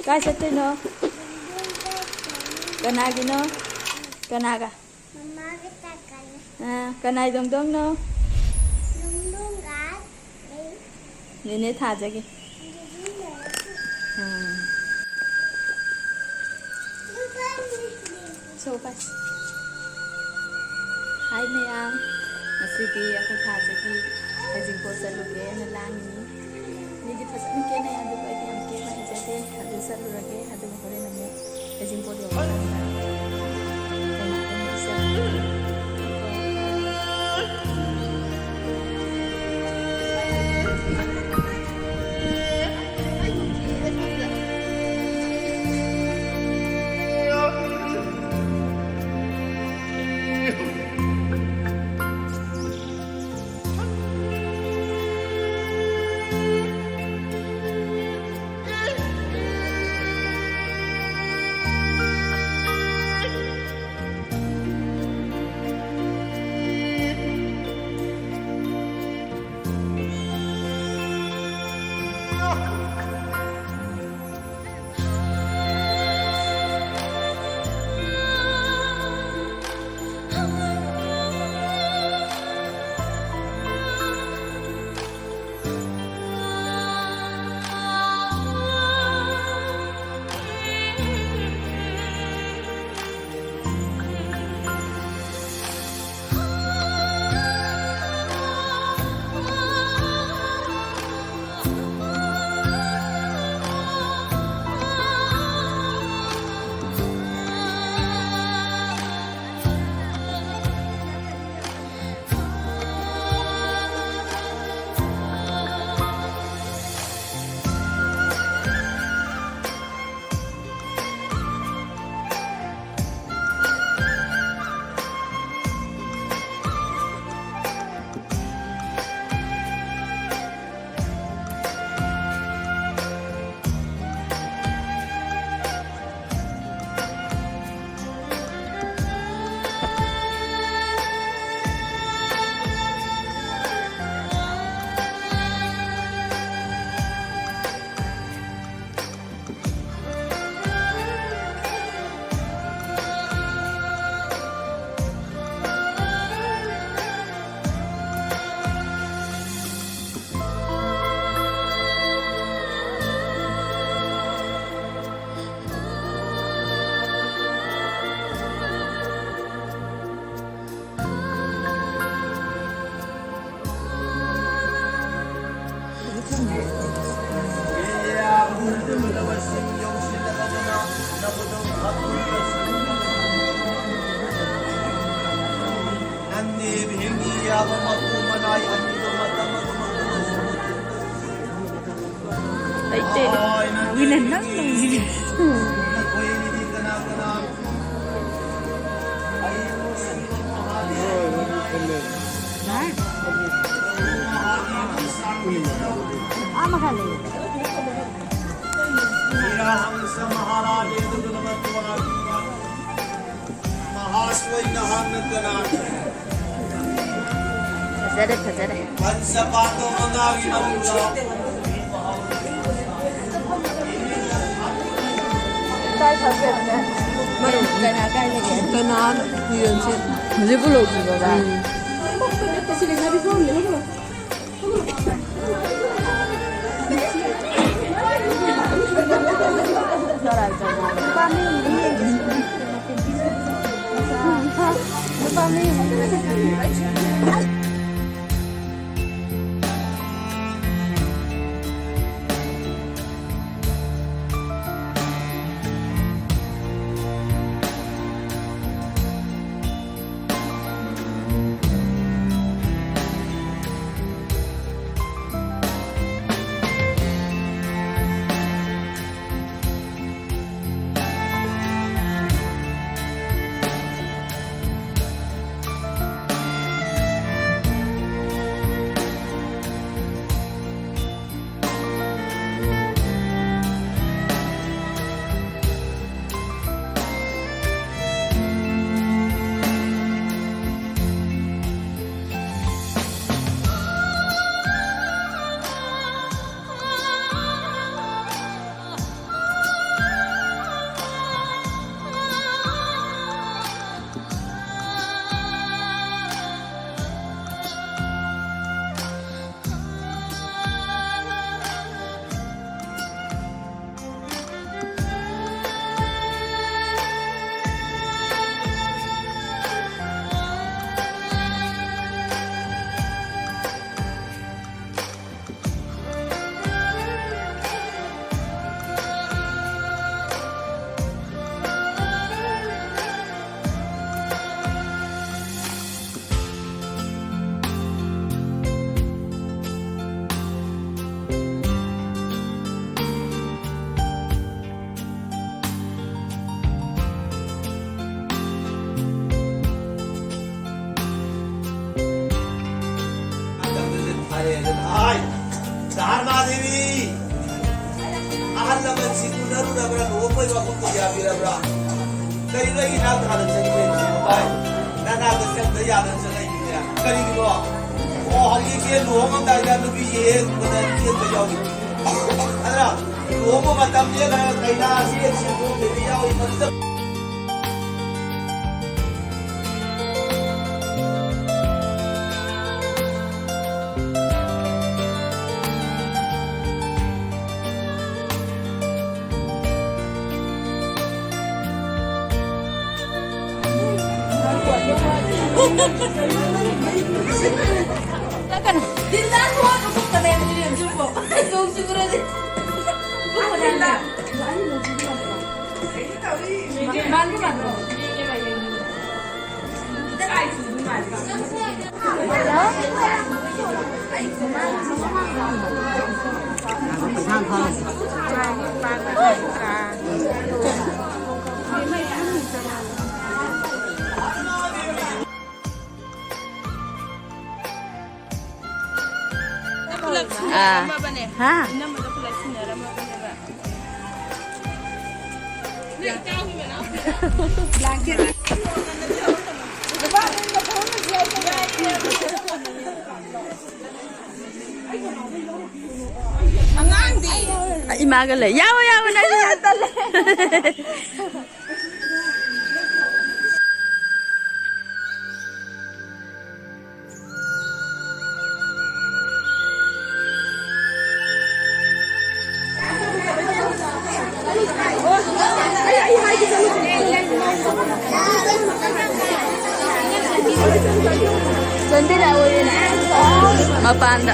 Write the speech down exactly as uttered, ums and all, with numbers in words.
ꯀꯥꯏ ꯆꯠꯇꯣꯏꯅꯣ? ꯀꯅꯥꯒꯤꯅꯣ? ꯀꯅꯥꯒ? ꯃꯃꯥꯒ ꯇꯥꯛꯀꯅꯤ꯫ ꯑꯥ, ꯀꯅꯥꯏ ꯗꯣꯡꯗꯣꯡꯅꯣ? ꯗꯣꯡꯗꯣꯡꯒ ꯑꯩ꯫ ꯅꯦꯅꯦ ꯊꯥꯖꯒꯤ꯫ ꯗꯤꯗꯤ ꯂꯩꯔꯁꯨ꯫ ꯎꯝ꯫ ꯂꯨꯄꯥ ꯂꯤꯁꯤꯡ꯫ ꯁꯣ, ꯄꯥꯏ꯫ ꯍꯥꯏ ꯃꯌꯥꯝ, ꯉꯁꯤꯗꯤ ꯑꯩꯈꯣꯏ ꯊꯥꯖꯒꯤ ꯍꯩꯖꯤꯡꯄꯣꯠ ꯆꯠꯂꯨꯒꯦꯅ ꯂꯥꯡꯉꯤ꯫ ꯃꯤꯗꯤ ꯐꯖꯅ ꯀꯦꯅꯩ, ꯑꯗꯨꯕꯨ ꯑꯩꯗꯤ ꯌꯥꯝ ꯀꯦꯕ ꯍꯩꯖꯗꯦ꯫ ꯑꯗꯨ ꯆꯠꯂꯨꯔꯒꯦ, ꯑꯗꯨꯒ ꯍꯣꯔꯦꯟ ꯑꯃꯨꯛ ꯍꯩꯖꯤꯡꯄꯣꯠ ꯌꯧꯔꯀꯥꯟꯗ ꯀꯩꯅꯣ ꯑꯃꯨꯛ ꯆꯠꯂꯨꯔꯒꯦ꯫ ꯂꯩꯇꯦ꯫ ꯋꯤꯅ ꯅꯪ ꯂꯩꯔꯤꯁꯦ꯫ ꯑꯥ ꯃꯈꯥ ꯂꯩ꯫ ꯐꯖꯔꯦ, ꯐꯖꯔꯦ꯫ ꯀꯅꯥ ꯀꯥꯏ ꯂꯩꯒꯦ? ꯀꯅꯥ ꯌꯦꯟꯁꯦ? ꯍꯧꯖꯤꯛꯄꯨ ꯂꯣꯏꯗ꯭ꯔꯤꯕꯣ, ꯚꯥꯏ? ꯎꯝ꯫ ꯑꯍꯜ ꯂꯃꯟꯁꯤꯡ ꯎꯅꯔꯨꯔꯕ꯭ꯔꯥ? ꯂꯨꯍꯣꯡꯕꯒꯤ ꯋꯥꯐꯝ ꯀꯌꯥ ꯄꯤꯔꯕ꯭ꯔꯥ? ꯀꯔꯤꯅꯣ ꯑꯩꯒꯤ ꯏꯅꯥꯛꯇ ꯍꯥꯟꯅ ꯆꯪꯉꯛꯏꯁꯤꯕꯣ? ꯚꯥꯏ, ꯅꯅꯥꯛꯇ ꯆꯪꯗ ꯌꯥꯗꯅ ꯆꯪꯉꯛꯏꯅꯤꯅꯦ꯫ ꯀꯔꯤꯒꯤꯅꯣ? ꯑꯣ, ꯍꯧꯖꯤꯛꯁꯦ ꯂꯨꯍꯣꯡꯉꯝꯗꯥꯏꯗ ꯅꯨꯄꯤꯁꯦ ꯍꯦꯛ ꯎꯕꯗ ꯆꯦꯟꯕ ꯌꯥꯎꯏ꯫ ꯑꯗꯨꯅ ꯂꯨꯍꯣꯡꯕ ꯃꯇꯝ ꯂꯦꯟꯅ ꯀꯩꯅꯥꯁꯤ ꯍꯦꯛ ꯆꯦꯟꯊꯣꯛꯈꯤꯕ ꯌꯥꯎꯏ꯫ ꯃꯗꯨꯗ ꯄꯨꯂꯞ ꯑꯥ꯫ ꯁꯤꯟꯅꯔꯝꯃꯕꯅꯦ꯫ ꯍꯥ? ꯏꯅꯝꯃꯗꯣ ꯄꯨꯂꯞ ꯁꯤꯟꯅꯔꯝꯃꯕꯅꯦꯕ꯫ ꯑꯉꯥꯡꯗꯤ꯫ ꯏꯃꯥꯒ ꯂꯩ꯫ ꯌꯥꯎꯋꯣ, ꯌꯥꯎꯋꯣ, ꯅꯪꯁꯨ ꯌꯥꯎ꯫ ꯇꯜꯂꯦ꯫ ꯆꯟꯗꯤꯂꯥ ꯑꯣꯏꯔꯦꯅꯦ꯫ ꯃꯄꯥꯟꯗ꯫